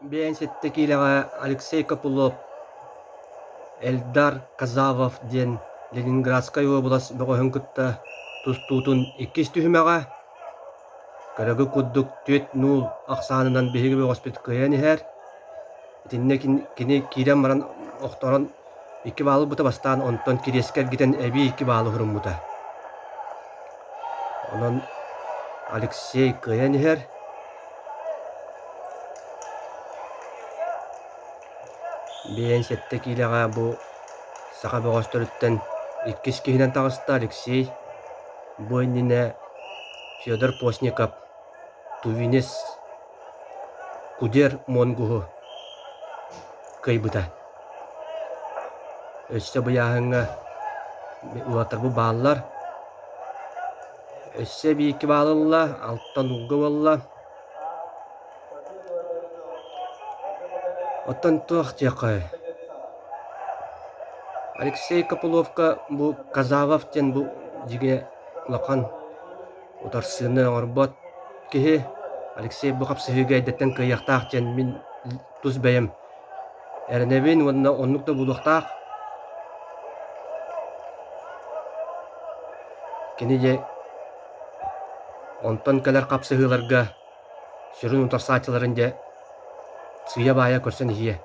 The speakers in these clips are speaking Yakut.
57 киилэҕэ Алексей Копылов, Эльдар Казавов диэн Ленинградскай уобалас бөҕөһүн кытта тустуутун иккис түһүмэҕэ. Көрөгү курдук 4-0 ахсаанынан биһиги бөҕөспүт кыайан иһэр. Итиннэ кини киирэн баран охторон икки баалы ылбыта бастаан, онтон кириэскэ эргитэн эбии икки баалы уһуруммута. Онон Алексей кыайан иһэр. 57 киилэҕэ бу саха бөҕөстөрүттэн иккис киһинэн таҕыста Алексей. Бу иннинэ Федор Постников, тувинец Кудер Монгуһу кыайбыта. Өссө быйааһыҥҥа уолаттарбыт бааллар. Өссө эбии баал ылла, алтан ууга буолла. Оттон туох диэххэ Алексей Копыловка бу Казавов диэн бу дьиҥэ улахан утарсыыны оҥорбот киһи. Алексей бу хапсыһыыга эрдэттэн кыайыахтаах диэн мин тус бэйэм эрэнэбин уонна оннук да буолуохтаах. Кини дьэ онтон кэлэр хапсыһыыларга сүрүн утарсааччыларын дьэ сыыйа-баайа көрсөн иһиэ.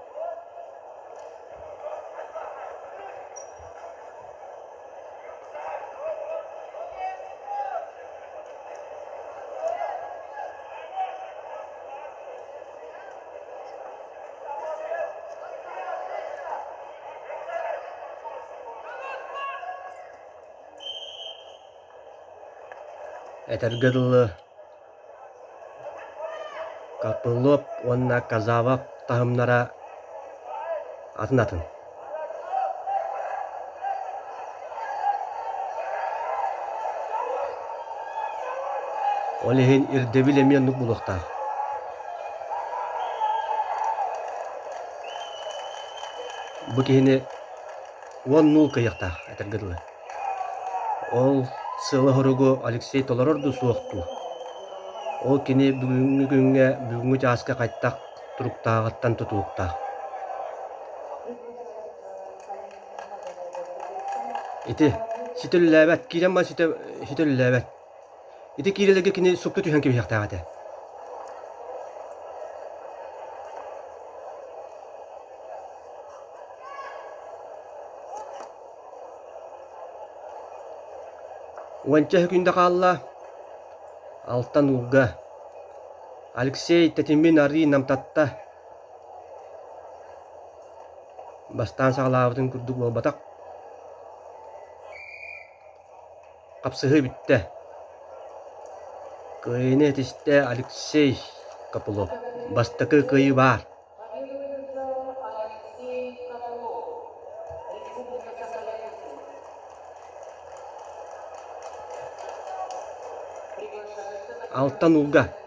Этэргэ дылы, Копылов уонна Казавов таһымнара атын-атын. Ол иһин ирдэбил эмиэ оннук буолуохтаах. Бу киһини 10-0 кыайыахтаах этэргэ дылы. Ол сыалы-соругу Алексей толорор дуу суох дуу? Ол кини бүгүҥҥү күҥҥэ, бүгүҥҥү чааска хайдах туруктааҕыттан тутулуктаах. Ити ситэ үлэлээбэт, киирэн баран ситэ, ситэ үлэлээбэт. Ити киирэлэргэ кини супту түһэн кэбиһиэхтээх этэ. Уонча сөкүүндэ хаалла. Алтан ууга. Алексей тэтимин арыый намтатта. Бастаан саҕалаабытын курдук буолбатах. Хапсыһыы бүттэ. Кыайыыны этистэ Алексей Копылов. Бастакы кыайыы баар. Алексей Копылов, Республика Саха Алтан ууга.